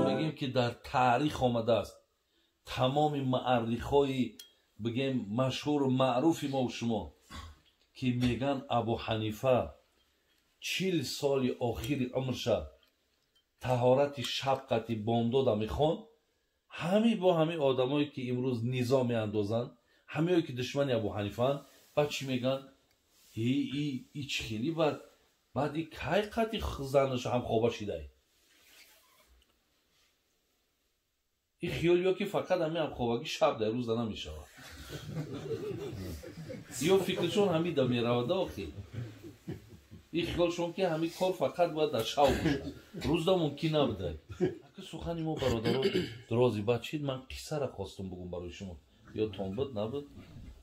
Мегем ки дар таърих омадааст, тамоми муаррихҳои бигем машҳуру маъруфи мо шумо ки меган Абу Ҳанифа 40 соли охири умрша таҳорати шаб қати бомдода мехонд, ҳами бо ҳами одамое ки имрӯз низом меандозанд, ҳамиое ки душмани Абу Ҳанифаанд, баъд чӣ мегӯянд? И чӣ хели баъд и кай қати занаш ҳамхоба шидай? И хиёл ё ки фақат ҳами ҳамхобагӣ шаб дар рӯза намешавад. Ё фикршон ҳамида меравада охи. И хиёлшон ки ҳами кор фақат бояд дар шав бошад, рӯзда мумкин набудай. Ака сухани мо бародаро дрози баъд чид, ман қиссара хостум бугум барои шумо. Ёдтон буд набуд?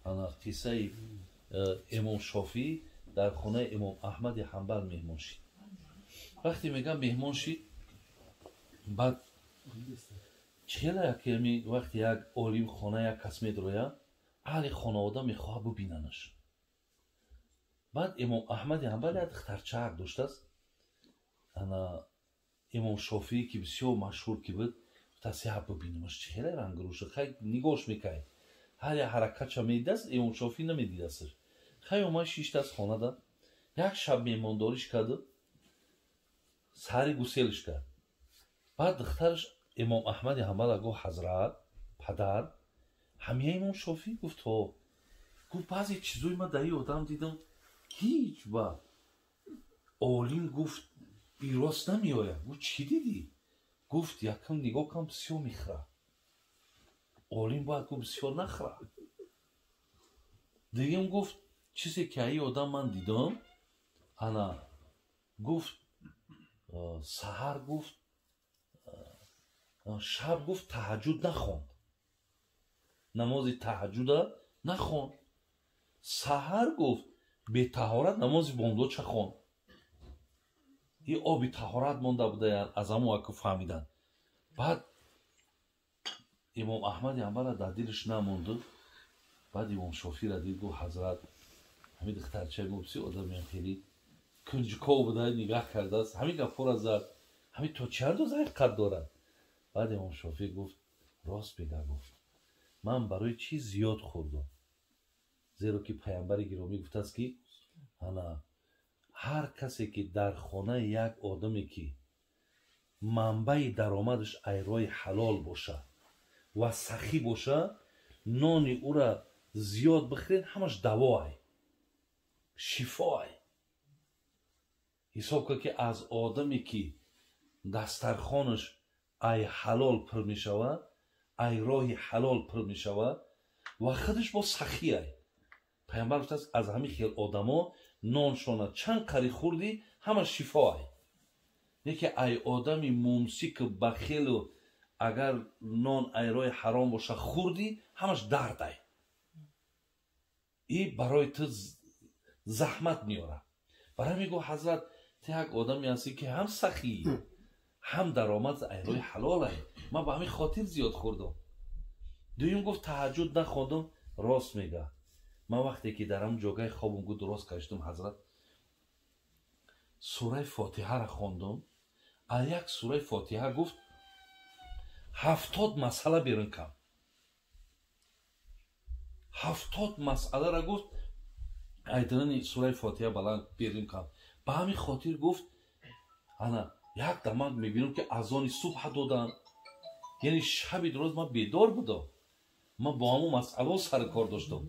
Ана қиссаи Имом Шофиӣ дар хонаи Имом Аҳмади Ҳанбал меҳмон шид. Вақте мегам меҳмон шид, баъд чела яками вақте як олим хона як кас медрояд, аҳли хонавода мехоҳад бубинанаш. Баъд Имом Аҳмади Ҳанбал як духтарчаак доштааст. Ана Имом Шофиӣ ки бисёр машҳур ки буд, гуфтааст я бубинамаш чӣ хеле рангрӯша, хай нигоҳш мекай. Ҳар як ҳаракатша медидааст, Имом Шофиӣ намедидасташ. Хай омад шиштааст хонада, як шаб меҳмондориш карду сари гуселш кард. Баъд духтараш Имом Аҳмади Ҳанбала гуфт: ҳазрат, падар, ҳамия Имом Шофиӣ? Гуфт ҳо. Гуфт баъзе чизои ман дар ин одам дидам, ҳеҷ ба олим гуфт и рост намеояд. Гуфт чӣ дидӣ? Гуфт якам нигоҳ кам бисёр мехӯрад. Олим бояд гуфт бисёр нахӯрад. Дуюм гуфт чизе ки аи одам ман дидам, ана гуфт саҳар гуфт шаб гуфт таҳаҷҷуд нахонд, намози таҳаҷҷуда нахонд. Саҳар гуфт бетаҳорат намози бомдодша хонд. И оби таҳорат монда будаянд, аз ҳамон аку фаҳмиданд. Баъд Имом Аҳмади Ҳанбала дар дилаш намонду. Баъд Имом Шофиира дид, гуфт ҳазрат, ҳамин духтарчаи мо бисёр одамиам хеле кунҷков буда, нигаҳ кардааст, ҳамин гапҳоро зад, ҳамин то чӣ андоза ҳақиқат дорад? Баъд Имом Шофиӣ гуфт рост мега, гуфт ман барои чӣ зиёд хӯрдам? Зеро ки паямбари гиромӣ гуфтааст ки ана ҳар касе ки дар хонаи як одаме ки манбаи даромадаш айрои ҳалол бошад ва сахӣ бошад, нони ӯра зиёд бихӯред, ҳамаш давоай, шифоай. Ҳисоб кун ки аз одаме ки дастархонаш ай ҳалол пур мешавад, ай роҳи ҳалол пур мешавад ва худаш бо сахиай. Паямбар гуфтааст аз ҳамин хел одамо ноншона чанд қари хӯрдӣ, ҳама шифоай. Неки ай одами мумсику бахелу агар нон ай роҳи ҳаром боша хӯрдӣ, ҳамаш дардай. И барои ту заҳмат меорад. Барои мегӯ ҳазрат, ту як одаме ҳастӣ ки ҳам сахӣ, ҳам даромад ай роҳи ҳалолай. Ман ба ҳамин хотир зиёд хӯрдам. Дуюм гуфт таҳаҷҷуд нахондам, рост мега. Ман вақте ки дар ҳамон ҷогаи хобам гуфт рост кашидам ҳазрат, сураи Фотиҳаро хондам, аз як сураи Фотиҳа гуфт 70 масъала берун кам. 70 масъаларо гуфт айдани сураи Фотиҳа баланд берун кам. Ба ҳамин хотир гуфт ана як дам ман мебинам ки азони субҳ доданд, яъне шаби дуроз ман бедор будам, ман бо ҳамон масъалао сари кор доштам,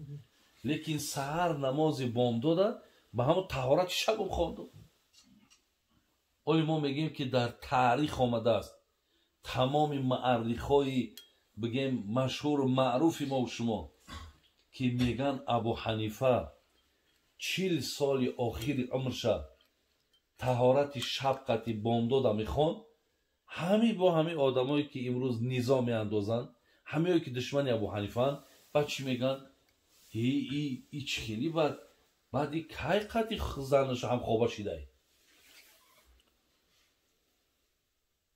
лекин саҳар намози бомдода ба ҳамон таҳорати шабам хондам. Оли мо мегӯем ки дар таърих омадааст, тамоми муаррихҳои бигем машҳуру маъруфи мо шумо ки меган Абу Ҳанифа 40 соли охири умрша таҳорати шаб қати бомдода мехонд, ҳами бо ҳами одамое ки имрӯз низом меандозанд, ҳамиое ки душмани Абу Ҳанифаанд, баъд чӣ мегӯянд? И чӣ хели баъд и кай қати занаш ҳамхоба шидай?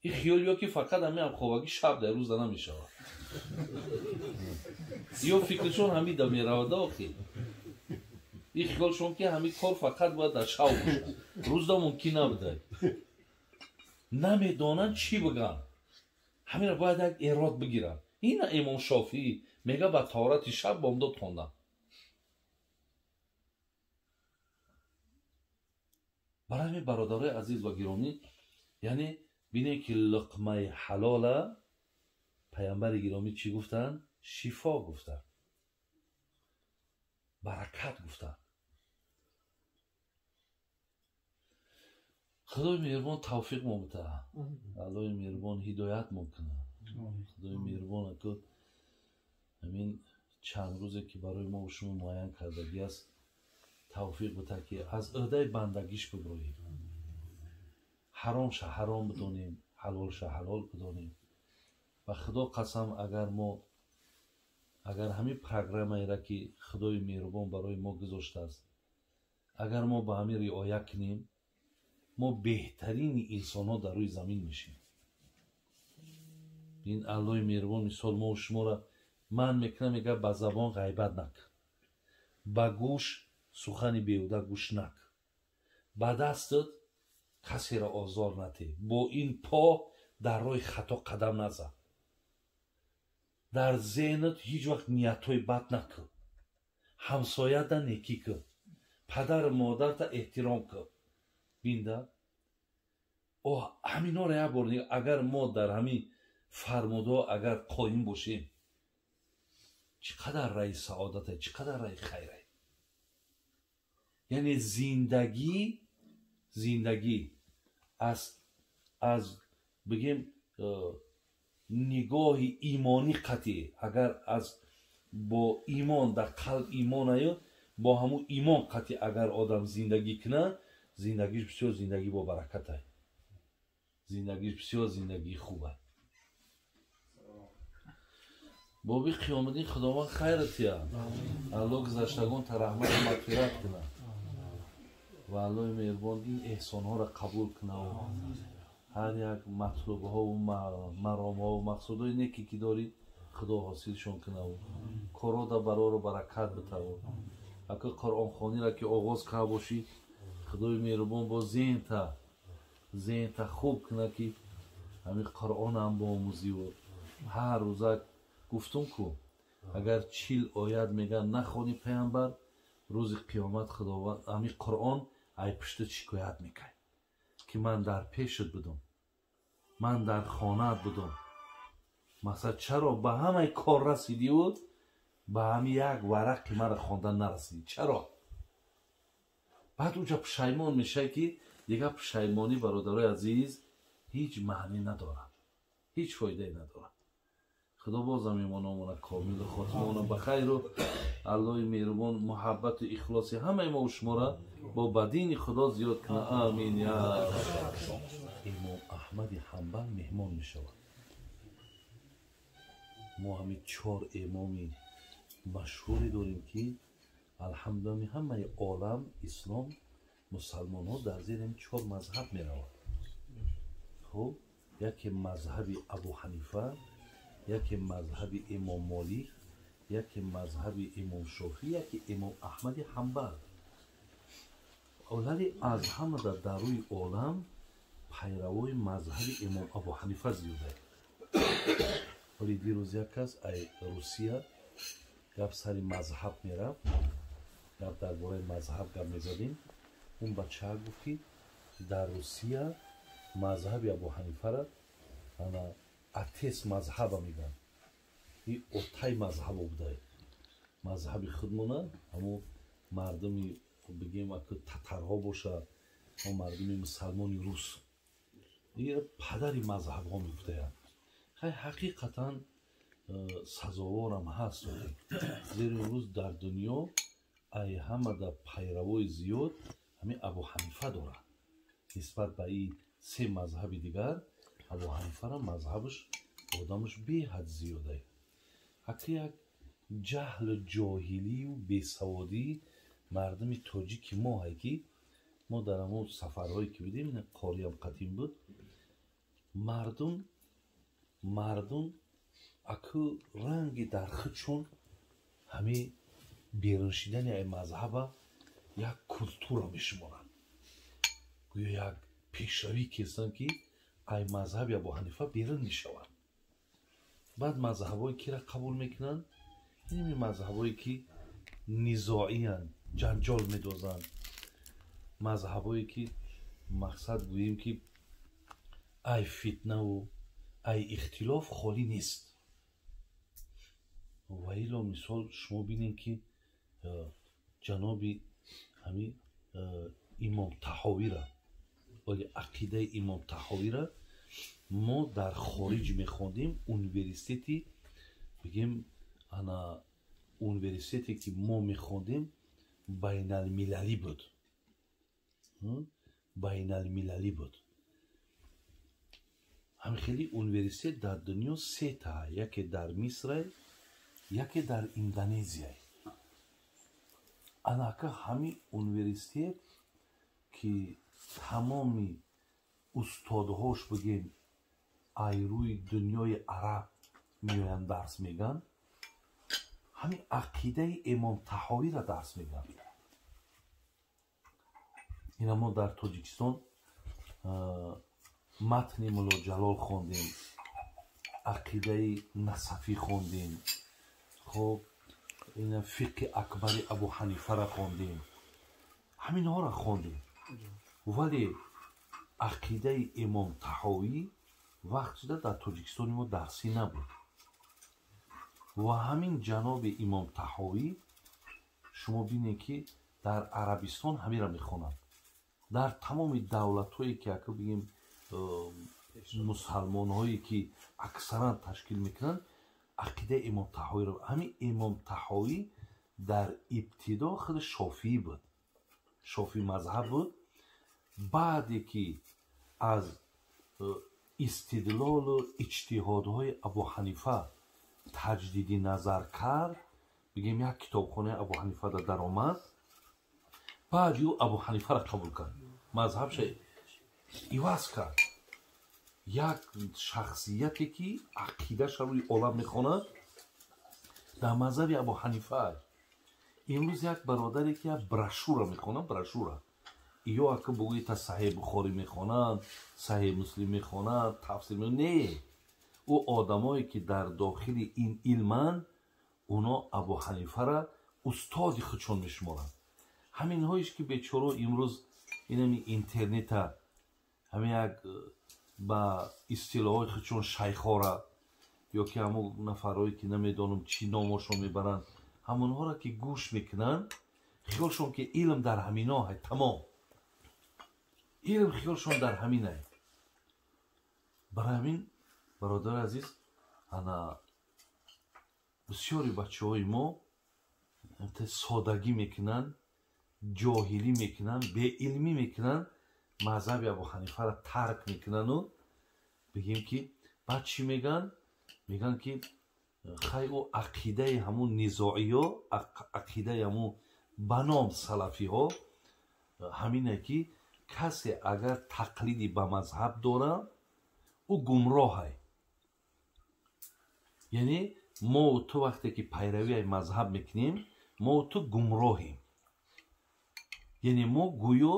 И хиёл ё ки фақат ҳами ҳамхобагӣ шаб дар рӯза намешавад. Ё фикршон ҳамида меравада охи. Ин хиёлшон ки ҳамин кор фақат бояд дар шав бошад, рӯзда мумкин набудай. Намедонанд чӣ бигӯянд. Ҳаминро бояд як эрод бигиранд. Ина Имом Шофиӣ мега ба таҳорати шаб бомдод хондам. Барои ҳамин бародарои азиз ва гиромӣ, яъне бинед ки луқмаи ҳалола паямбари гиромӣ чӣ гуфтанд? Шифо гуфтанд, баракат гуфтанд. Худои меҳрубон тавфиқ мо бита, Аллоҳи меҳрубон ҳидоят мо кунад. Худои меҳрубон аку ҳамин чанд рӯзе ки барои мо шумо муайян кардагӣ аст, тавфиқ бита ки аз ӯҳдаи бандагиш биброем, ҳаромша ҳаром бидонем, ҳалолша ҳалол бидонем. Ва Худо қасам, агар мо агар ҳамин программаеро ки Худои меҳрубон барои мо гузоштааст, агар мо ба ҳамин риоя кунем, мо беҳтарини инсонҳо дар рӯи замин мешем. Ин Аллоҳи меҳрубон мисол мо шуморо ман мекунам, мега ба забон ғайбат накун, ба гӯш сухани беҳуда гӯш накун, ба дастат касеро озор натеҳ, бо ин по дар роҳи хато қадам назан, дар зеҳнат ҳеҷ вақт ниятҳои бад накун, ҳамсояда некӣ кун, падару модарта эҳтиром кун. Бинда о ҳаминҳоро як бор агар мо дар ҳамин фармудҳо агар қоим бошем, чӣ қадар раи саодате, чӣ қадар раи хайре. Яъне зиндагӣ аз бигем нигоҳи имонӣ қатъӣ, агар аз бо имон дар қалб имон аю, бо ҳамун имон қатъӣ агар одам зиндагӣ кунад, зиндагиш бисёр зиндагӣ бо баракат, зиндагиш бисёр зиндагии хуб. Боби Қиёмиддин Худованд хайрат диҳад, Аллоҳ гузаштагон та раҳмату мағфират кунад ва Аллоҳи меҳрубон ин эҳсонҳоро қабул кунад ва ҳар як матлубҳову маромҳову мақсудҳои неке ки дорӣ Худо ҳосилшон кунад ва корҳода барору баракат битавад. Ака Қуръонхониро ки оғоз карда бошӣ, Худои меҳрубон бо зеҳнта хуб кунад ки ҳамин Қуръонам боомӯзиву ҳар рӯза гуфтум ку агар 40 оят мегӯяд нахони паямбар, рӯзи қиёмат Худованд ҳамин Қуръон ай пушта шикоят мекард ки ман дар пешат будум, ман дар хонаат будум. Масалан чаро ба ҳамаи кор расидиву ба ҳамин як варақи маро хондан нарасидӣ? Чаро? Баъд уҷа пушаймон мешавад ки дигар пушаймонӣ бародарои азиз ҳеҷ маънӣ надорад, ҳеҷ фоидае надорад. Худо бозам имономона комилу хотимаона ба хайру Аллоҳи меҳрубон муҳаббату ихлоси ҳамаи мо шуморо бо ба дини Худо зиёд кунад. Амин. Я Имом Аҳмади Ҳанбал меҳмон мешавад. Мо ҳамин 4 имоми машҳуре дорем ки алҳамдулиллоҳ ҳамаи олам ислом мусалмонҳо дар зери ҳамин 4 мазҳаб мераванд. Хуб, яке мазҳаби Абу Ҳанифа, яке мазҳаби Имом Молик, яке мазҳаби Имом Шофӣ, яке Имом Аҳмади Ҳанбал. Вале аз ҳама дар рӯи олам пайравои мазҳаби Имом Абу Ҳанифа зиёда. Вале дирӯз як кас ай Русия гап сари мазҳаб мерафт, гап дар бораи мазҳаб гап мезадем. Он бачаа гуфт ки дар Русия мазҳаби Абу Ҳанифара ана атест мазҳаба мегӯянд. И отай мазҳабо будае. Мазҳаби худмона ҳамун мардуми бигем аку татарҳо боша, ҳамун мардуми мусалмони рус, ира падари мазҳабҳо мегуфтаянд. Хай ҳақиқатан сазоворам ҳаст, зеро имрӯз дар дунё ай ҳама дар пайравои зиёд ҳамин Абу Ҳанифа дорад. Нисбат ба ин 3 мазҳаби дигар Абу Ҳанифара мазҳабаш одамаш беҳад зиёда. Ҳаққи як ҷаҳлу ҷоҳилию бесаводии мардуми тоҷики мо ҳай ки мо дар ҳамон сафарҳое ки будем, қориям қадим буд, мардум аку ранги дар худшон ҳамин берун шидани ай мазҳаба як культура мешуморанд, гӯё як пешравӣ кестанд, ки ай мазҳаби Абу Ҳанифа берун мешаванд. Баъд мазҳабҳое кира қабул мекунанд? Инами мазҳабҳое ки низоиянд, ҷанҷол медозанд, мазҳабҳое ки мақсад гӯем ки ай фитнаву ай ихтилоф холӣ нест. Ва ило мисол шумо бинед, ки ҷаноби ҳами Имом Таҳовира, вале ақидаи Имом Таҳовира мо дар хориҷ мехондем. Университети бигем, ана университете ки мо мехондем, байналмилалӣ буд, байналмилалӣ буд. Ҳамин хели университет дар дунё сета: яке дар Мисрай, яке дар Индонезияй. Анака ҳамин университет ки тамоми устодҳош бигем ай рӯи дунёи араб меоянд, дарс мегӯянд, ҳамин ақидаи Имом Таҳовиро дарс мегӯянд. Ина мо дар Тоҷикистон матни Мулло Ҷалол хондем, ақидаи Насафӣ хондем, хоб, ина фиқҳи акбари Абу Ҳанифара хондем, ҳаминҳоро хондем. Вале ақидаи Имом Таҳовӣ вақт шуда дар Тоҷикистони мо дарсӣ набуд. Ва ҳамин ҷаноби Имом Таҳовӣ, шумо бинед, ки дар Арабистон ҳаминро мехонанд, дар тамоми давлатҳое ки ака бигем мусалмонҳое ки аксаран ташкил мекунанд, ақидаи Имом Таҳовиро. Ҳамин Имом Таҳовӣ дар ибтидо худ шофиӣ буд, шофиӣ мазҳаб буд. Баъде ки аз истидлолу иҷтиҳодҳои Абу Ҳанифа таҷдиди назар кард, бигем як китобхонаи Абу Ҳанифада даромад, баъд ӯ Абу Ҳанифаро қабул кард, мазҳабша иваз кард. Як шахсияте ки ақидаша рӯи олам мехонад, дар мазҳаби Абу Ҳанифа. Имрӯз як бародаре ки як брошюра мехонад, брошюра ё ака бугӯи та Саҳеҳ Бухорӣ мехонанд, Саҳеҳ Муслим мехонанд, тафсир, не, ӯ одамое ки дар дохили ин илманд, уно Абу Ҳанифара устоди худшон мешуморанд. Ҳаминҳоеш ки бечоро имрӯз инами интернета, ҳамин як ба истилоҳои худшон шайхора ё ки ҳамон нафарҳое ки намедонам чӣ номошон мебаранд, ҳамонҳоро ки гӯш мекунанд, хиёлшон ки илм дар ҳамино ҳай, тамом илм хиёлшон дар ҳаминай. Барои ҳамин, бародари азиз, ана бисёри бачаҳои мо содагӣ мекунанд, ҷоҳилӣ мекунанд, беилмӣ мекунанд, мазҳаби Абу Ҳанифаро тарк мекунану бигем ки баъд чӣ мегӯянд? Мегӯянд ки хай, ӯ ақидаи ҳамун низоиё, ақидаи ҳамун ба ном салафиҳо ҳамине ки касе агар тақлиди ба мазҳаб дора, ӯ гумроҳай. Яъне мо ту вақте ки пайравии мазҳаб мекунем, мо ту гумроҳем, яъне мо гӯё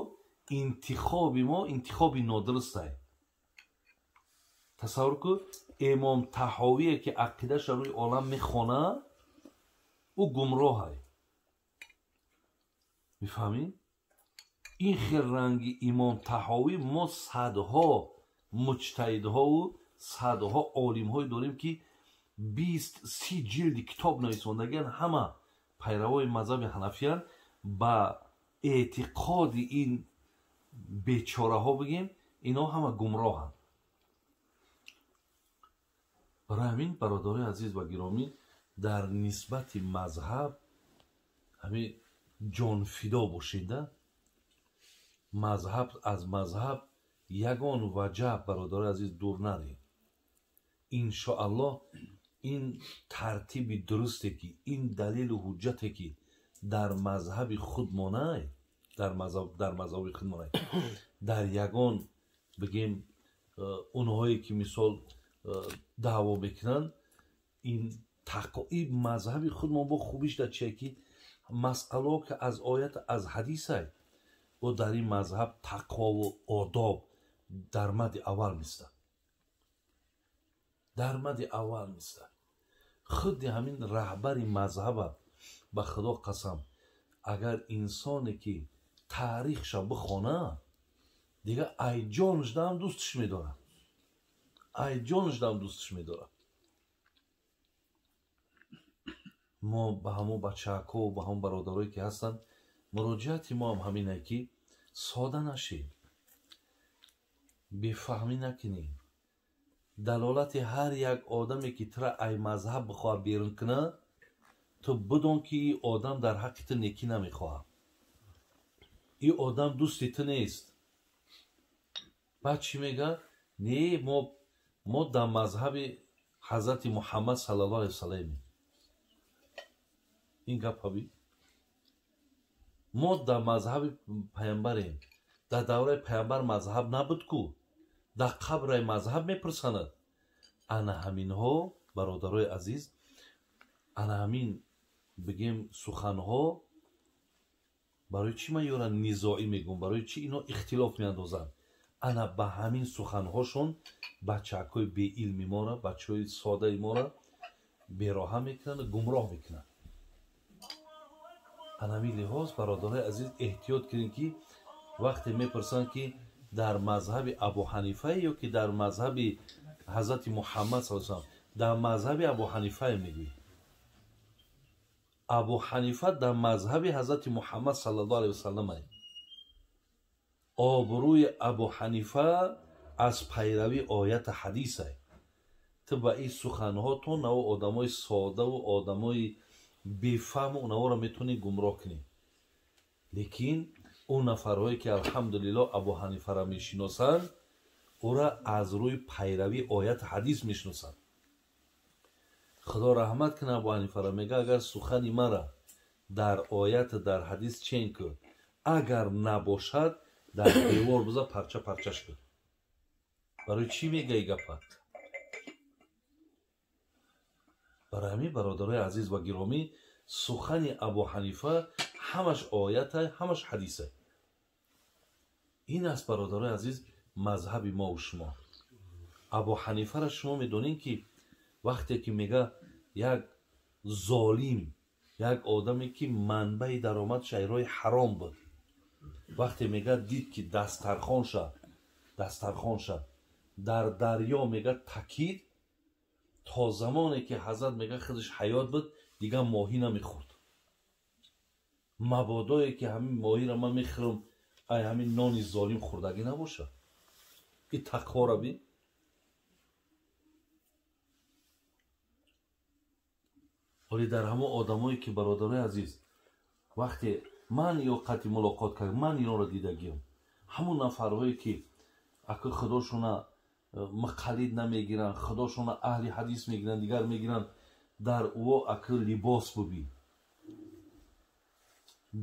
интихоби мо интихоби нодурустай. Тасаввур кун, Имом Таҳовие ки ақидаша рӯи олам мехонад, ӯ гумроҳай. Мефаҳмӣ? Ин хел ранги Имом Таҳовӣ мо садҳо муҷтаҳидҳову садҳо олимҳое дорем, ки 20-30 ҷилди китоб нависондагиан, ҳама пайравои мазҳаби ҳанафиянд. Ба эътиқоди ин бечораҳо бигем, инҳо ҳама гумроҳанд. Барои ҳамин, бародарои азиз ва гиромӣ, дар нисбати мазҳаб ҳамин ҷонфидо бошеда. Мазҳаб аз мазҳаб ягон ваҷаб, бародарои азиз, дур наред. Иншоаллоҳ, ин тартиби дурусте ки ин далелу ҳуҷҷате ки дар мазҳаби худ монай, дар мазҳаби худ монай, дар ягон бигем онҳое ки мисол даъво мекунанд, ин мазҳаби худмон бо хубиш дар чие ки масъало ки аз оят аз ҳадисай, бо дар ин мазҳаб тақвову одоб дар мади аввал мистад, дар мади аввал мистад. Худи ҳамин раҳбари мазҳаба, ба Худо қасам, агар инсоне ки таърихша бихона, дига айҷонашдаам дӯстш медорад, айҷонашдаам дӯстш медорад. Мо ба ҳамон бачаҳако, ба ҳамон бародарое ки ҳастанд, муроҷиати мо ҳам ҳамине ки сода нашед, бефаҳмӣ накунед. Далолати ҳар як одаме ки тура ай мазҳаб бихоҳад берун кунад, ту бидон ки ин одам дар ҳаққи ту некӣ намехоҳад, ин одам дӯсти ту нест. Баъд чӣ мегӯяд? Не, мо дар мазҳаби ҳазрати Муҳаммад саллаллоҳу алайҳи васалламем. Ин гапа би, мо дар мазҳаби паямбарем. Дар давраи паямбар мазҳаб набуд ку, дар қабраи мазҳаб мепурсанад. Ана ҳаминҳо, бародарои азиз, ана ҳамин бигем суханҳо барои чӣ ман ёра низоӣ мегӯм, барои чӣ ино ихтилоф меандозанд? Ана ба ҳамин суханҳошон бачаҳакҳои беилми мора, бачаҳои содаи мора бероҳа мекунанд, гумроҳ мекунанд. Ана ҳамин лиҳоз, бародарои азиз, эҳтиёт кунед ки вақте мепурсанд ки дар мазҳаби Абу Ҳанифае ё ки дар мазҳаби ҳазрати Муҳаммад саллаллоҳу алайҳи васаллам, дар мазҳаби Абу Ҳанифае мегӯӣ. Абу Ҳанифа дар мазҳаби ҳазрати Муҳаммад саллаллоҳу алайҳи васаллам ай. Обрӯи Абу Ҳанифа аз пайравӣ оята ҳадис ай. Ту ба ин суханҳо то наво одамои содаву одамои бефаҳму наворо метавонӣ гумроҳ кунӣ. Лекин он нафарҳое ки алҳамдулиллоҳ Абу Ҳанифаро мешиносанд, ӯра аз рӯи пайравӣ оят ҳадис мешиносанд. Худо раҳмат кунад Абу Ҳанифаро, мега агар сухани мара дар оят дар ҳадис чен кун, агар набошад дар девор биза парча парчаш кун. Барои чӣ мега и гапа? Барои ҳамин, бародарои азиз ва гиромӣ, сухани Абу Ҳанифа ҳамаш оята, ҳамаш ҳадиса. Ин аст, бародарои азиз, мазҳаби мо ва шумо. Абу Ҳанифаро шумо медонед ки вақте ки мега як золим, як одаме ки манбаи даромадаш айрои ҳаром буд, вақте мега дид ки дастархонша дар дарё мега такид, то замоне ки ҳазрат мега худаш ҳаёт буд, дигар моҳӣ намехӯрд. Мабодое ки ҳамин моҳиро ман мехӯрам, ай ҳамин нони золим хӯрдагӣ набошад. И тақвора би. Ҳоле дар ҳамон одамое ки, бародарои азиз, вақте ман ё қатъи мулоқот кардам, ман инонро дидагиам, ҳамон нафарҳое ки ака худошона муқаллид намегиранд, худошона аҳли ҳадис мегиранд, дигар мегиранд, дар ӯо ака либос бубӣ,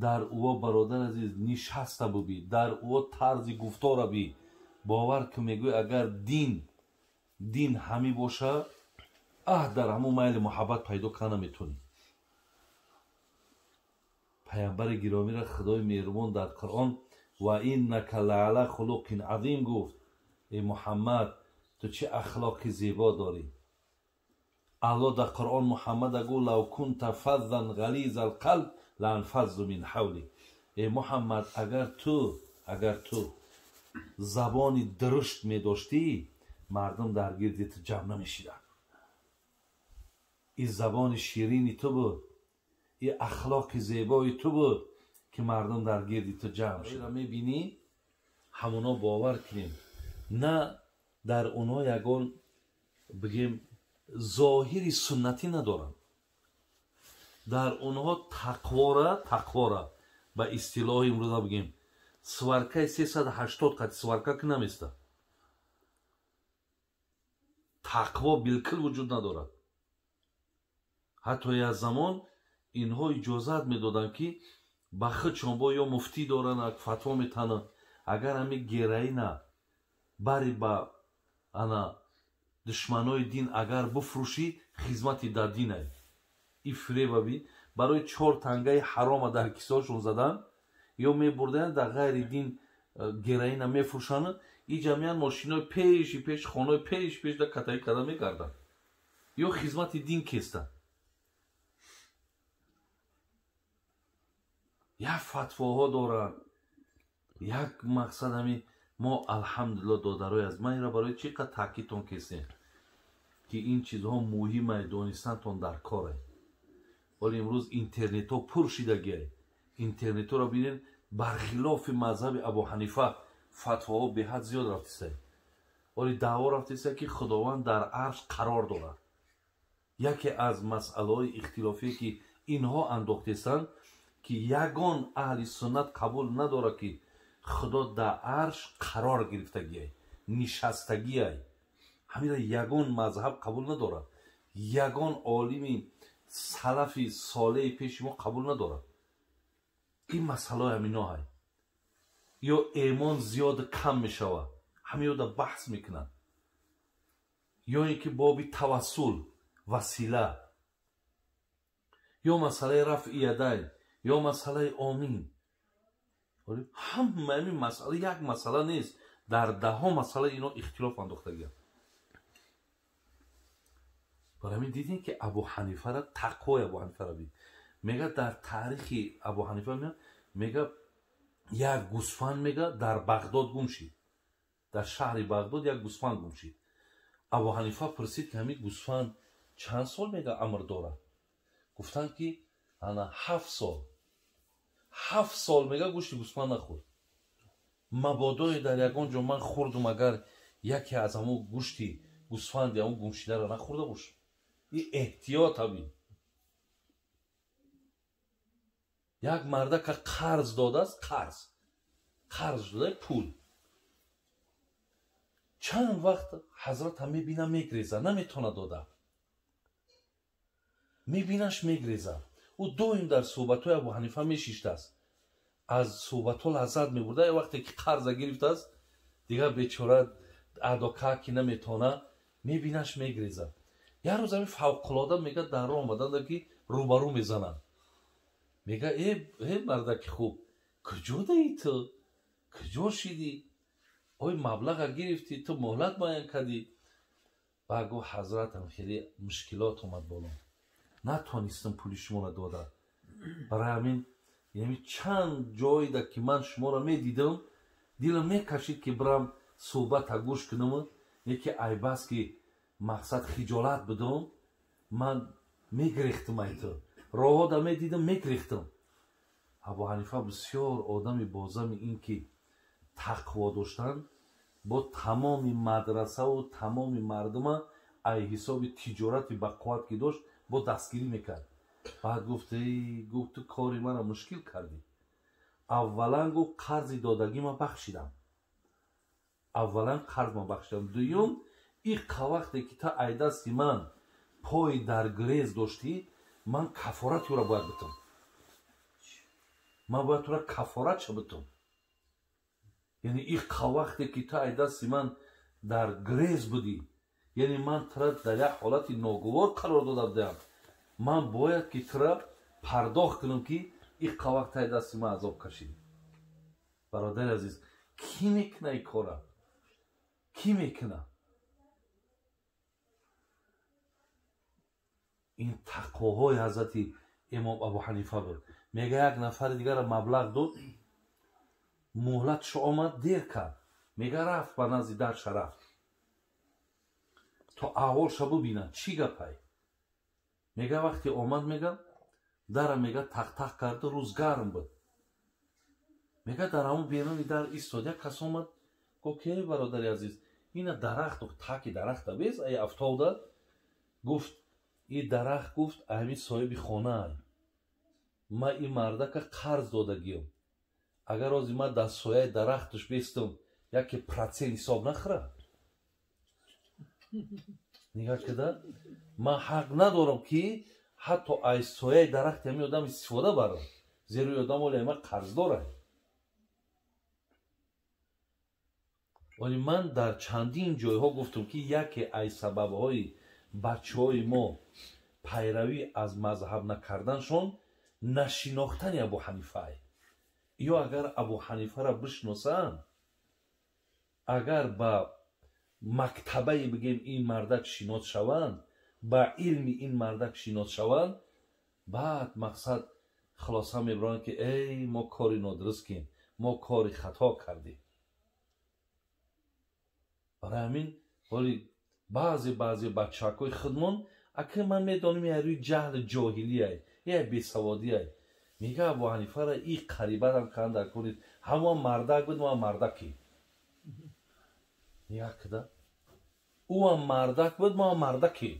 дар ӯо, бародар азиз, нишаста бубӣ, дар ӯо тарзи гуфтора бӣ. Бовар ки мегӯй, агар дин ҳамӣ боша, аҳ дар ҳамон майли муҳаббат пайдо карда наметавонӣ. Паямбари гиромиро Худои меҳрубон дар Қуръон ва иннака лаала хулуқин азим гуфт. Эй Муҳаммад, ту чӣ ахлоқи зебо дорӣ. Аллоҳ дар Қуръон Муҳаммада гуфт: лав кунта фаззан ғализа алқалб ланфаззу мин ҳавлик. Эй Муҳаммад, агар ту забони дурушт медоштӣ, мардум дар гирди ту ҷамъ намешиданд. Ин забони ширини ту буд, ин ахлоқи зебои ту буд ки мардум дар гирди ту ҷамъ шуд. Мебинӣ, ҳамоно бовар кунем, на дар онҳо ягон бигем зоҳири суннатӣ надоранд. Дар онҳо тақвора ба истилоҳи имрӯза бигем сваркаи 380 қати сварка ки наместа. Тақво билкул вуҷуд надорад. Ҳатто як замон инҳо иҷозат медоданд ки ба худшон бо ё муфтӣ доранд, фатво метананд. Агар ҳамин героина бари ба ана душманои дин агар буфрӯшӣ, хизмати дар динай. И фиреба би. барои чор тангаи ҳарома дар кисоашон задан, ё мебурдаянд дар ғайри дин героина мефурӯшанд, и ҷамъият мошинои пеши пеш, хонаи пеш пеш да катаи карда мегарданд, ё хизмати дин кестанд. Як фатвоҳо доранд, як мақсад ҳами мо алҳамдулилло додарои аз ман инро барои чӣ қадр таъкидтон кестем, ки ин чизҳо муҳимае, донистантон дар коре. Вале имрӯз интернетҳо пур шидагиае. Интернетҳоро бинед, бархилофи мазҳаби Абу Ҳанифа фатвоҳо беҳад зиёд рафтисае. Вале даъво рафтисае, ки Худованд дар арш қарор дорад. Яке аз масъалаҳои ихтилофие, ки инҳо андохтесанд, ки ягон аҳли суннат қабул надорад, ки Худо дар арш қарор гирифтагиай, нишастагиай. Ҳамира ягон мазҳаб қабул надорад, ягон олими салафи солеҳи пеши мо қабул надорад. Ин масъалаҳои ҳаминоҳай. Ё эмон зиёд кам мешавад, ҳамиёда баҳс мекунанд. Ё ин ки боби тавассул, васила, ё масъалаи рафъи ядайн, ё масъалаи омин. Ҳама ҳамин масъала як масъала нест, дар даҳҳо масъала ино ихтилоф андохтагианд. Барои ҳамин дидем, ки Абу Ҳанифара, тақвои Абу Ҳанифара бид. Мега дар таърихи Абу Ҳанифа мега як гӯсфанд мега дар Бағдод гум шид. Дар шаҳри Бағдод як гӯсфанд гум шид. Абу Ҳанифа пурсид, ки ҳамин гӯсфанд чанд сол мега амр дорад? Гуфтанд, ки ана 7 сол. 7 сол мега гӯшти гӯсфанд нахӯрд. Мабодое дар ягон ҷо ман хӯрдум, агар яке аз ҳамун гӯшти гӯсфанди ҳамун гумшидаро нахӯрда бошам. Ин эҳтиёт ҳамин. Як мардака қарз додааст, қарз. Қарз дода пул. Чанд вақт ҳазрат ҳам мебина мегреза, наметона дода. Мебинаш мегреза. Ӯ доим дар суҳбатҳои Абу Ҳанифа мешиштааст. Аз суҳбатҳо лаззат мебурда. Як вақте ки қарза гирифтааст, дигар бечора адока ки наметона, мебинаш мегреза. Як рӯз ҳамин фавқулода мега дар роҳ омаданда, ки рӯбарӯ мезананд. Мега э мардаки хуб, куҷо даи ту? Куҷо шидӣ? Ой маблаға гирифтӣ, ту муҳлат муайян кардӣ. Баъд гуфт ҳазратам хеле мушкилот омад боло, натонистам пули шуморо дода. Барои ҳамин яъне чанд ҷойда ки ман шуморо медидам, дилам мекашид, ки бирам суҳбата гӯш кунам, яке айбаст ки мақсад хиҷолат будам, ман мегирехтам ай ту. Роҳода медидам, мегирехтам. Абу Ҳанифа бисёр одами бозами ин ки тақво доштан, бо тамоми мадрасаву тамоми мардума ай ҳисоби тиҷорати бақувват ки дошт, бо дастгирӣ мекард. Баъд гуфт, эй, гуфт, ту кори маро мушкил кардӣ. Аввалан гуфт қарзи додагима бахшидам. Аввалан қарзма бахшидам. Дуюм, иққа вақте ки ту ай дасти ман пой дар грез доштӣ, ман кафорати ӯро бояд битам. Ман бояд туро кафоратша битам. Яъне иққа вақте ки ту ай дасти ман дар грез будӣ, яъне ман тура дар як ҳолати ногувор қарор дода будам. Ман бояд ки тура пардохт кунам, ки иққа вақт ай дасти ман азоб кашидӣ. Бародари азиз, кӣ мекуна ин кора? Кӣ мекуна? Ин тақвоҳои ҳазрати имом Абу Ҳанифа буд. Мега як нафари дигарро маблағ дод, муҳлатшо омад, дер кард. Мега рафт ба назди дарша рафт, то аҳволша бубинад, чӣ гапай. Мега вақте омад, мега дара мега тақ-тақ карду, рӯз гарм буд. Мега дар ҳамон беруни дар истод, як кас омад, гуфт, ки эй бародари азиз, ина дарахт, таки дарахта бес, ай афтода. Гуфт, и дарахт, гуфт, ҳамин соҳиби хонаай. Ман ин мардака қарз додагиям. Агар ҳозир ман дар сояи дарахташ бестам, яке процент ҳисоб нахӯрад. Нигаҳ када, ман ҳақ надорам, ки ҳатто аз сояи дарахти ҳамин одам истифода барам, зеро ин одам оли ман қарздорам. Вале ман дар чандин ҷойҳо гуфтам, ки яке аз сабабҳои бачаҳои мо пайравӣ аз мазҳаб накарданшон Нашинохтани Абу Ҳанифае. Ё агар Абу Ҳанифара бишносанд, агар ба мактабае бигем ин мардак шинос шаванд, ба илми ин мардак шинос шаванд, баъд мақсад хулоса мебаранд, ки эй, мо кори нодуруст кем, мо кори хато кардем. Барои ҳамин ҳоли баъзе бачаҳакҳои худмон, ака, ман медонам, я рӯи ҷаҳли ҷоҳилияй, я бесаводияй, мега Абу Ҳанифара и қарибарам кан дар кунед, ҳамон мардак буд, мо мардаки. Якда ӯам мардак буд, мо мардаки.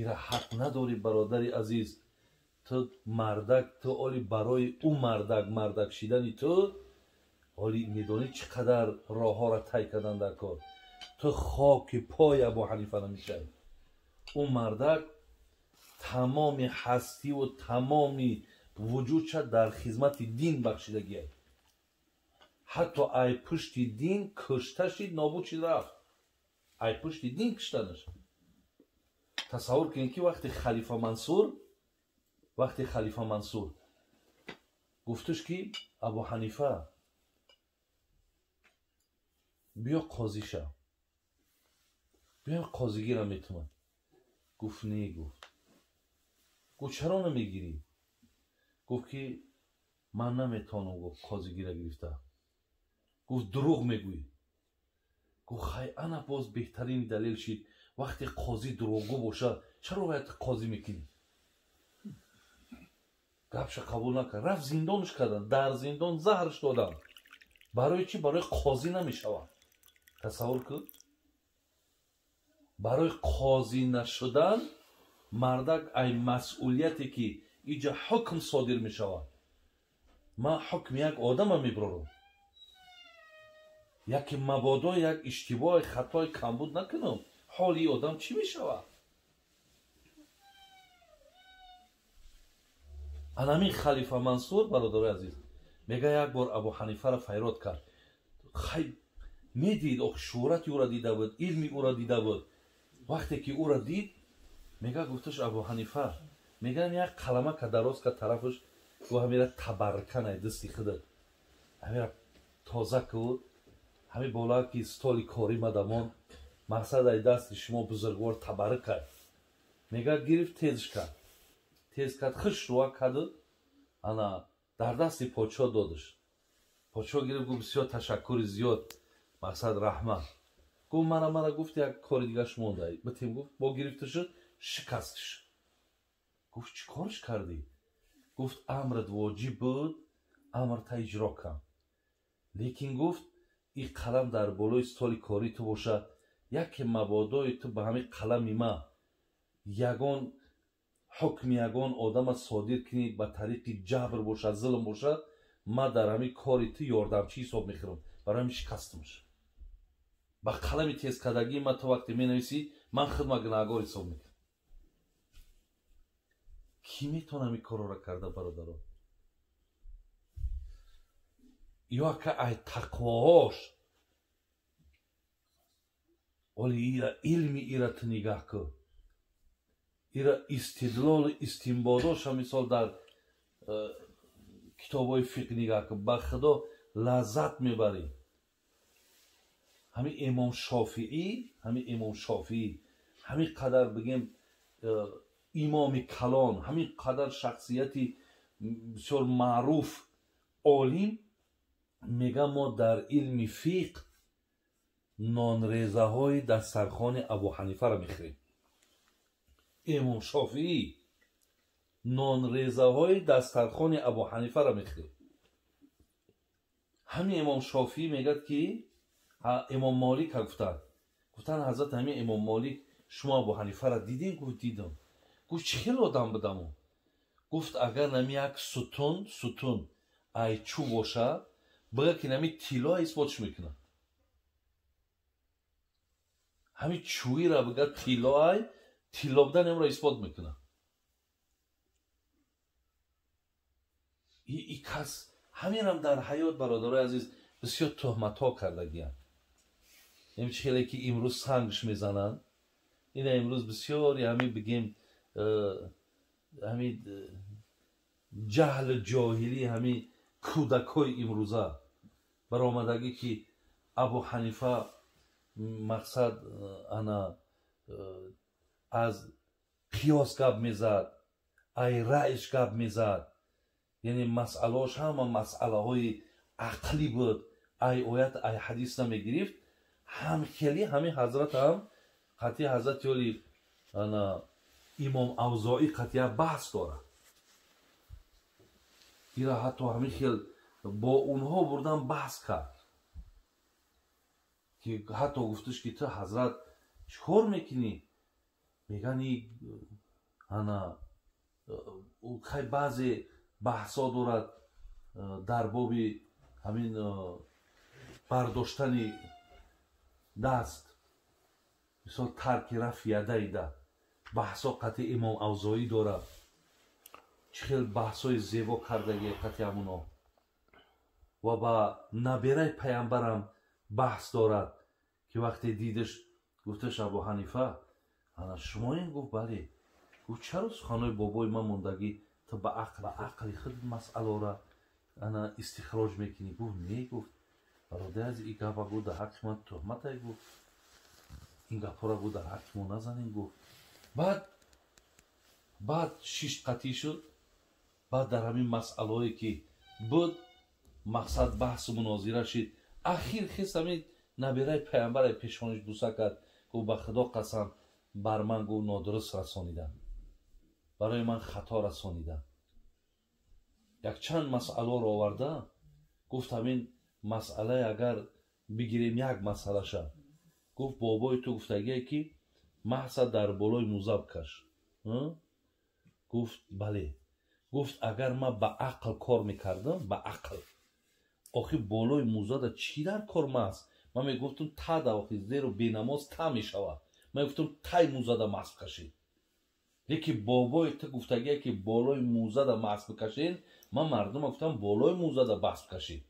Ира ҳақ надорӣ, бародари азиз. Ту мардак, ту оли барои ӯ мардак шидани ту оли медонӣ чӣ қадар роҳҳоро тай кардан дар кор. Ту хоки пои Абу Ҳанифа намешавӣ. Ӯ мардак тамоми ҳастиву тамоми вуҷудша дар хизмати дин бахшидагиай. Ҳатто ай пушти дин кушта шид, нобуд шид, рафт. Ай пушти дин куштанаш. Тасаввур кунед, ки вақти халифа Мансур гуфтуш, ки Абу Ҳанифа, биё қозӣ шав, биё, қозигира метумад. Гуфт: не. Гуфт: чаро намегирӣ? Гуфт, ки ман наметавонам, гуфт, қозигира гирифта. Гуфт: дурӯғ мегӯӣ. Гуфт: хай, ана боз беҳтарини далел шид. Вақте қозӣ дурӯғгӯ бошад, чаро бояд қозӣ мекунӣ? Гапша қабул накард, рафт, зиндонш карданд, дар зиндон заҳрш доданд. Барои чӣ? Барои қозӣ намешавад. Тасаввур кун, барои қозӣ нашудан мардак ай масъулияте, ки иҷа ҳукм содир мешавад, ман ҳукми як одама мебарорам, яке мабодо як иштибоҳи, хатои, камбуд накунам, ҳоли ин одам чӣ мешавад? Анамин халифа Мансур, бародарои азиз, мега, як бор Абу Ҳанифаро файрод кард. Хай, медид, ох, шӯҳрати ӯро дида буд, илми ӯро дида буд. Вақте ки ӯро дид, мега, гуфташ: Абу Ҳанифа, мегам, як қаламака дароз кард тарафаш, гуфт: ҳамира табарруканай дасти худат, ҳамира тоза ку, ҳами бола ки столи корӣ мадамон, мақсад ай дасти шумо бузургвор табаррукай. Мега, гирифт, тезш кард, тез кард, хиш руа карду ана дар дасти подшоҳ додаш. Подшоҳ гирифт, гуфт: бисёр ташаккури зиёд, мақсад, раҳмат. Гуфт: мара, гуфт, як кори дигаш монда битем. Гуфт, бо гирифта шуд, шикастш. Гуфт: чӣ корш кардӣ? Гуфт: амрат воҷиб буд, амрта иҷро кам, лекин, гуфт, ин қалам дар болои столи кории ту бошад, яке мабодои ту ба ҳамин қалами ма ягон ҳукми ягон одама содир кунӣ, ба тариқи ҷабр бошад, зулм бошад, ман дар ҳамин кори ту ёрдамчӣ ҳисоб мехӯрам. Барои ҳамин шикастамш. Ба қалами тезкардагии ман ту вақте менависӣ, ман худма гунаҳгор ҳисоб мекунам. Кӣ метавонам ин корро карда, бародарон? Ё ака ай тақвоҳош, оли ира илми ира ту нигаҳ кун, ира истидлолу истинбодоша, мисол, дар китобҳои фиқҳ нигаҳ кун, ба худо, лаззат мебарӣ. Ҳамин Имом Шофиӣ, ҳамин Имом Шофиӣ, ҳамин қадар, бигем, имоми калон, ҳамин қадар шахсияти бисёр маъруф, олим, мега, мо дар илми фиқҳ нонрезаҳои дастархони Абу Ҳанифаро мехӯрем. Имом Шофиӣ нонрезаҳои дастархони Абу Ҳанифаро мехӯрем. Ҳамин Имом Шофиӣ мегӯяд, ки Имом Молика гуфтанд: ҳазрат, ҳамин Имом Молик, шумо Абу Ҳанифаро дидем? Гуфт: дидам. Гуфт: чӣ хел одам будаму? Гуфт: агар нами як сутун ай чӯб бошад, бигӯ, ки нами тилло, исботш мекунад. Ҳамин чӯира бигӯ, тиллоай, тилло будани амро исбот мекунад. И кас ҳаминам дар ҳаёт, бародарои азиз, бисёр тӯҳматҳо кардагиянд. Ин чӣ хеле ки имрӯз сангш мезананд, ина имрӯз бисёри ҳамин, бигем, ҳамин ҷаҳлу ҷоҳилӣ, ҳамин кӯдакҳои имрӯза баромадагӣ, ки Абу Ҳанифа мақсад ана аз қиёс гап мезад, ай раъйш гап мезад, яъне масъалаош ҳама масъалаҳои ақлӣ буд, ай оят ай ҳадис намегирифт. Ҳам хеле ҳамин ҳазрат ҳам қатъи ҳазрати оли ана Имом Авзоӣ қатъия баҳс дорад. Ира ҳатто ҳамин хел бо онҳо бурдан баҳс кард, ки ҳатто гуфташ, ки ту ҳазрат чӣ кор мекунӣ? Мегани ана хай баъзе баҳсҳо дорад дар боби ҳамин бардоштани даст, мисол тарки рафъи ядайда баҳсҳо қатъи Имом Авзоӣ дорад. Чӣ хел баҳсҳои зебо кардагӣ қатъи ҳамуно. Ва ба набераи паямбарам баҳс дорад, ки вақте дидаш гуфташ: Абу Ҳанифа, ана шумоем? Гуфт: бале. Гуфт: чаро суханҳои бобои ман мондагӣ, ту ба ақли худ масъаларо ана истихроҷ мекунӣ? Гуфт: не. Гуфт: бародари азиз, ин гапа, гуфт, дар ҳаққи ман туҳматай. Гуфт: ин гапҳоро, гуфт, дар ҳаққи мо назанем. Гуфт баъд шишт қатъӣ шуд. Баъд дар ҳамин масъалаҳое ки буд, мақсад баҳсу мунозира шид. Ахир хис ҳамин набираи паямбаре пешониш буса кард, гуфт: ба Худо қасам, бар ман, гуфт, нодуруст расонидан, барои ман хато расонидан. Якчанд масъаларо оварда гуфт: ҳамин масъалае агар бигирем, як масъалаша, гуфт, бобои ту гуфтагие, ки маҳса дар болои музаб каш. Гуфт: бале. Гуфт: агар ман ба ақл кор мекардам, ба ақл, охи болои музада чӣ дар кор маст? Ман мегуфтам тада, охи зеро бенамоз та мешавад. Ман мегуфтам тай музада масб кашед. Лекин бобои ту гуфтагие, ки болои музада масб кашед, ман мардума гуфтам болои музада басб кашед.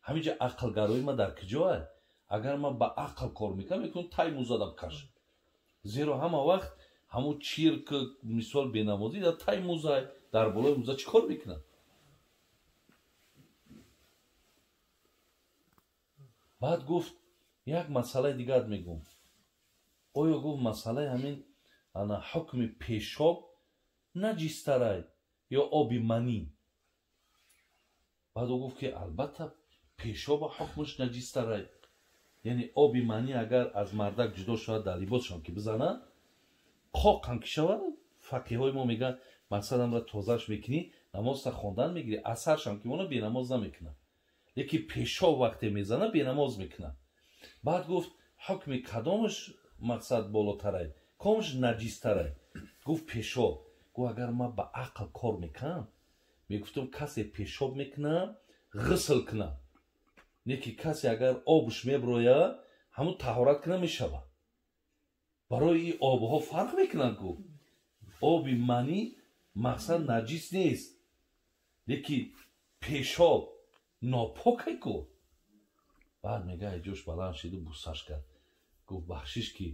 Ҳаминҷа ақлгарои ман дар куҷоа? Агар ман ба ақл кор мекардам, мегуфтам тай музада бикаш, зеро ҳама вақт ҳамун чирк, мисол бенамозӣ дар тай музай, дар болои муза чӣ кор мекунад? Баъд гуфт: як масъалаи дигар мегӯм. Оё, гуфт, масъалаи ҳамин ана ҳукми пешоб наҷистарай ё оби манӣ? Баъд ӯ гуфт, ки албатта пешоба ҳукмаш наҷистарай, яъне оби манӣ агар аз мардак ҷудо шавад, дар либосшон ки бизанад, қоқам ки шавад, фақиҳои мо мегӯянд, мақсадамра тозааш мекунӣ, намозта хондан мегирӣ, асаршам ки мона бенамоз намекунад, лекин пешоб вақте мезанад, бенамоз мекунад. Баъд гуфт: ҳукми кадомаш мақсад болотарай, кадомаш наҷистарай? Гуфт: пешоб. Гуфт: агар ман ба ақл кор мекунам, мегуфтам касе пешоб мекунад, ғусл кунад, не ки касе агар обш меброяд, ҳамун таҳорат кунад мешавад. Барои ин обҳо фарқ мекунанд. Гуфт: оби манӣ мақсад наҷис нест, лекин пешоб нопоке. Ку баъд мега ҷош баланд шиду бусаш кард, гуфт: бахшиш, ки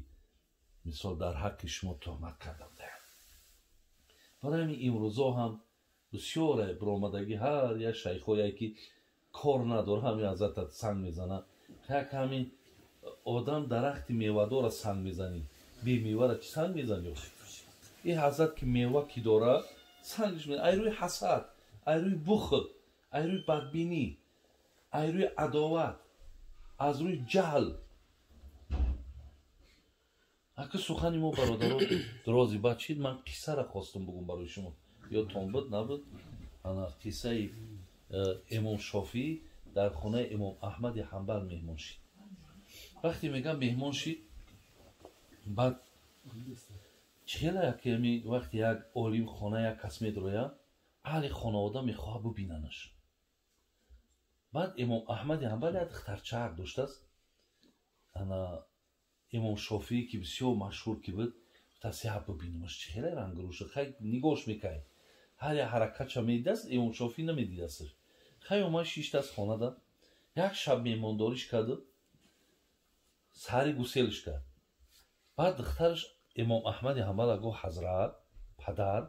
мисол дар ҳаққи шумо туҳмат карда будам. Барои ҳамин имрӯзо ҳам бисёре биромадагӣ, ҳар як шайхое ки кор надора, ҳамин ҳазрата санг мезанад. Як ҳамин одам дарахти мевадора санг мезанӣ, бемевара чӣ санг мезанӣ? Ин ҳазрат ки мева ки дора, сангш, ай рӯи ҳасад, ай рӯи бухл, ай рӯи бадбинӣ, ай рӯи адоват, аз рӯи ҷаҳл. Ака сухани мо, бародаро, дрози баъд чид, ман қиссара хостум бугум барои шумо, ёдтон буд набуд? Ана қиссаи Имом Шофиӣ дар хонаи Имом Аҳмади Ҳанбал меҳмон шид. Вақте мегам меҳмон шид, баъд чӣ хела яки вақте як олим хона як кас медрояд, аҳли хонавода мехоҳад бубинанаш. Баъд Имом Аҳмади Ҳанбал як духтарчаак доштааст. Ана Имом Шофиӣ ки бисёр машҳур ки буд, гуфтааст: я бубинамаш, чӣ хеле рангрӯша. Хай нигоҳш мекард, ҳар як ҳаракатша медидааст, Имом Шофиӣ намедидасташ. Хай омад, шиштааст хонада, як шаб меҳмондориш карду саҳари гуселш кард. Баъд духтараш Имом Аҳмади Ҳанбала гуфт: ҳазрат падар,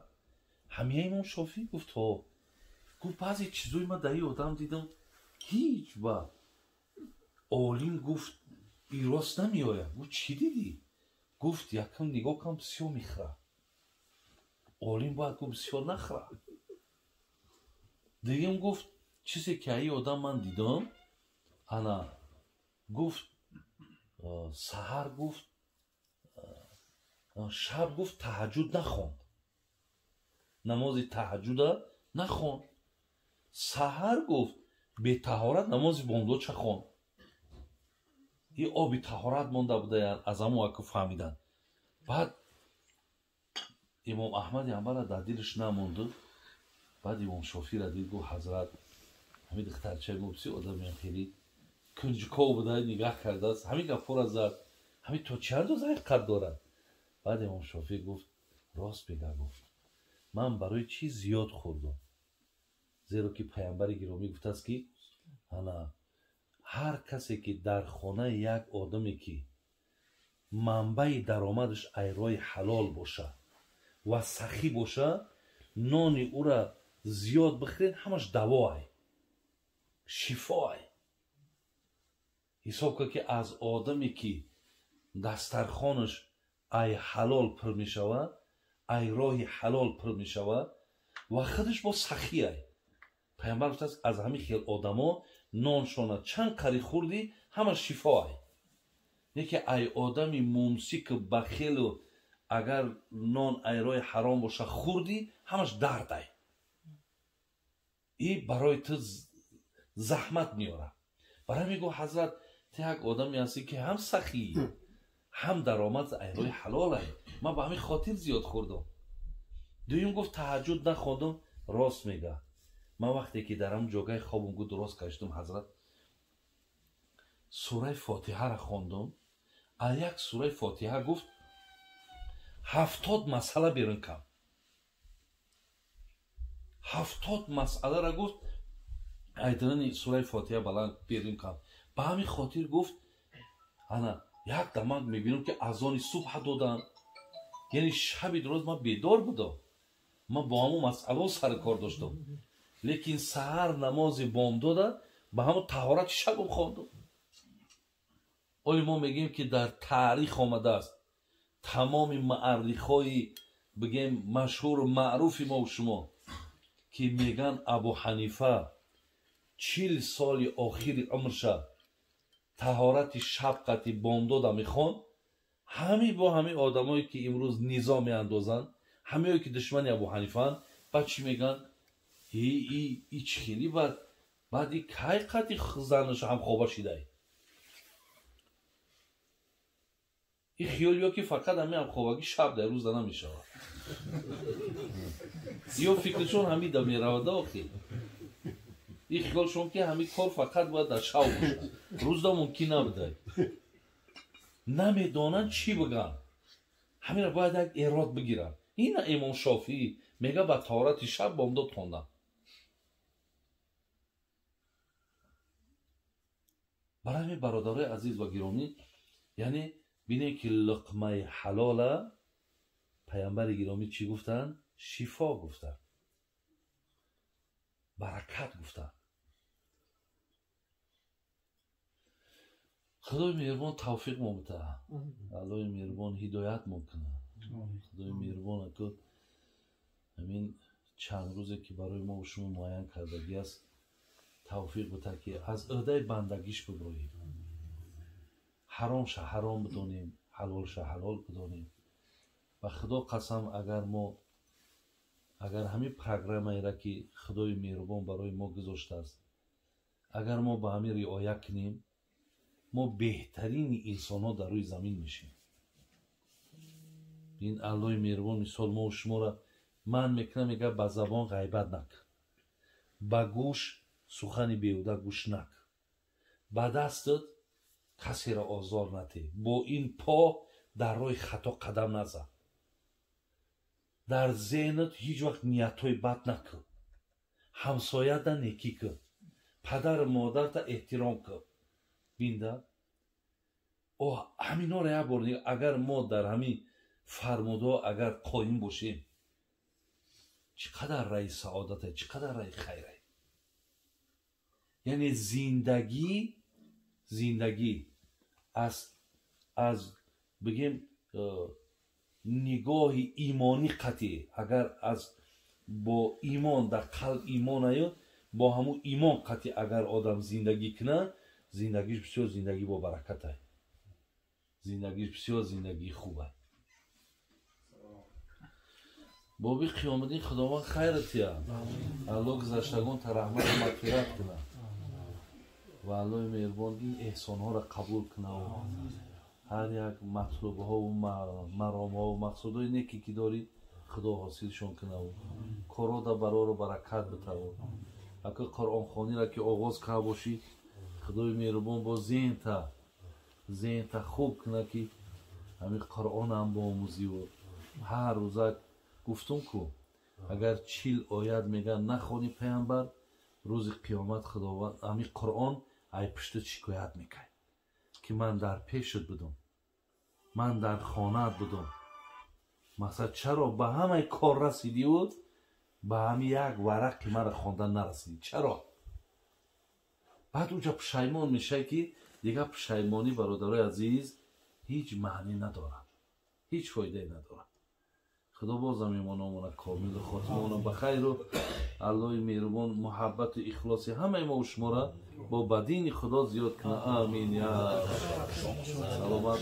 Ҳамия имом Шофиӣ? Гуфт ҳо. Гуфт баъзе чизои ман дар ин одам дидам, ҳеҷ ба олим гуфт и рост намеояд. Гуфт чӣ дидӣ? Гуфт якам нигоҳ кам, бисёр мехӯрад. Олим бояд гуфт бисёр нахӯрад. Дуюм гуфт чизе ки аи одам ман дидам, ана гуфт саҳар гуфт шаб гуфт таҳаҷҷуд нахонд, намози таҳаҷҷуда нахонд. Саҳар гуфт бетаҳорат намози бомдод ча хонд. И оби таҳорат монда будаян, аз ҳамон аку фаҳмидан. Баъд имом Аҳмади Ҳанбала дар дилаш намонду. Баъд имом Шофиира дид, гуфт ҳазрат, ҳамин духтарчаи мо бисёр одамиам хеле кунҷков буда, нигаҳ кардааст, ҳамин гапҳоро зад, ҳамин то чӣ андоза ҳақиқат дорад? Баъд имом Шофӣ гуфт рост бега, гуфт ман барои чӣ зиёд хӯрдам? Зеро ки паямбари гиромӣ гуфтааст ки ана ҳар касе ки дар хонаи як одаме ки манбаи даромадаш айрои ҳалол боша ва сахӣ боша, нони ӯра зиёд бихӯред, ҳамаш давоай, шифоай. Ҳисоб кар ки аз одаме ки дастархонаш ай ҳалол пур мешавад, ай роҳи ҳалол пур мешавад ва худаш бо сахиай. Паямбар гуфтааст аз ҳамин хел одамо ноншона чанд қари хӯрдӣ, ҳама шифоай. Не ки ай одами мумсику бахелу агар нон ай роҳи ҳаром боша хӯрдӣ, ҳамаш дардай. И барои ту заҳмат меорад. Барои мегӯ ҳазрат ту як одаме ҳастӣ ки ҳам сахӣ, ҳам даромад ай роҳи ҳалолай. Ман ба ҳамин хотир зиёд хӯрдам. Дуюм гуфт таҳаҷҷуд нахондам. Рост мега. Ман вақте ки дар ҳамон ҷогаи хобам гуд рост кашидам, ҳазрат сураи Фотиҳаро хондам. Аз як сураи Фотиҳа гуфт 70 масъала берун кам. 70 масъаларо гуфт айдани сураи Фотиҳа баланд берун кам. Ба ҳамин хотир гуфт ана як дамак мебинам ки азони субҳа додан, яъне шаби дуроз ман бедор будам, ман бо ҳамон масъалао сари кор доштам, лекин саҳар намози бомдода ба ҳамон таҳорати шабам хондам. Оли мо мегӯем ки дар таърих омадааст, тамоми муаррихҳои бигем машҳуру маъруфи мо шумо ки меган Абу Ҳанифа 40 соли охири умрша таҳорати шаб қати бомдода мехонд, ҳами бо ҳамин одамое ки имрӯз низом меандозанд, ҳамаое ки душмани Абу Ҳанифаанд, баъд чӣ мегӯянд? И чӣ хели баъд и кай қати занаш ҳамхоба шидай? И хиёл ё ки фақат ҳамин ҳамхобагӣ шаб дар рӯз намешавад. Ё фикршон ҳамида меравад охи. И хиёлшон ки ҳамин кор фақат бояд дар шаб бошад, рӯзда мумкин набудай. Намедонанд чӣ бигӯянд. Ҳаминро бояд як эрод бигиранд. Ина имом Шофиӣ мега ба таҳорати шаб бомдод хондам. Барои ҳамин бародарои азиз ва гиромӣ, яъне бинед ки луқмаи ҳалола паямбари гиромӣ чӣ гуфтанд? Шифо гуфтанд, баракат гуфтанд. Худои меҳрубон тавфиқ мо битаҳад, Аллоҳи меҳрубон ҳидоят мо кунад. Худои меҳрубон аку ҳамин чанд рӯзе ки барои мо шумо муайян кардагӣ аст, тавфиқ битаҳад ки аз ӯҳдаи бандагиш биброем, ҳаромша ҳаром бидонем, ҳалолша ҳалол бидонем. Ба Худо қасам, агар мо агар ҳамин программаеро ки Худои меҳрубон барои мо гузоштааст, агар мо ба ҳамин риоя кунем, мо беҳтарини инсонҳо дар рӯи замин мешем. Ин Аллоҳи меҳрубон мисол мо шуморо ман мекунам, мега ба забон ғайбат накун, ба гӯш сухани беҳуда гӯш накун, ба дастат касеро озор натеҳ, бо ин по дар роҳи хато қадам назан, дар зеҳнат ҳеҷ вақт ниятҳои бад накун, ҳамсоята некӣ кун, падару модарта эҳтиром кун. Бинда о ҳаминҳоро як бор агар мо дар ҳамин фармудҳо агар қоим бошем, Чӣ қадар раи саодате, чӣ қадар раи хайре. Яъне зиндагӣ аз бигем нигоҳи имонӣ қатъӣ, агар аз бо имон дар қалб имон аю, бо ҳамун имон қатъӣ агар одам зиндагӣ кунад, зиндагиш бисёр зиндагӣ бо баракатай, зиндагиш бисёр зиндагии хубай. Боби Қиёмиддин, Худованд хайр тия, Аллоҳ гузаштагон та раҳмату мағфират кунад ва Аллоҳи меҳрубон ин эҳсонҳоро қабул кунаву ҳар як матлубҳову маромҳову мақсудҳои неке ки дорӣ, Худо ҳосилшон кунаву корҳода барору баракат битаву. Ака Қуръонхониро ки оғоз карда бошӣ, Худои меҳрубон бо зеҳнта хуб кунад, ки ҳамин Қуръонам боомӯзиву ҳар рӯза. Гуфтум ку, агар 40 оят мегӯяд нахони паямбар, рӯзи қиёмат Худованд ҳамин Қуръон ай пушта шикоят мекард, ки ман дар пешат будум, ман дар хонаат будум, мақсад чаро ба ҳамаи кор расидиву ба ҳами як варақи маро хондан нарасидӣ, чаро? Баъд уҷа пушаймон мешавӣ, ки дигар пушаймонӣ, бародарои азиз, ҳеҷ маънӣ надорад, ҳеҷ фоидае надорад. Худо бозам имономона комилу хотимаона ба хайру Аллоҳи меҳрубон муҳаббату ихлоси ҳамаи мо шуморо бо ба дини Худо зиёд кунад. Амин. Я саломат.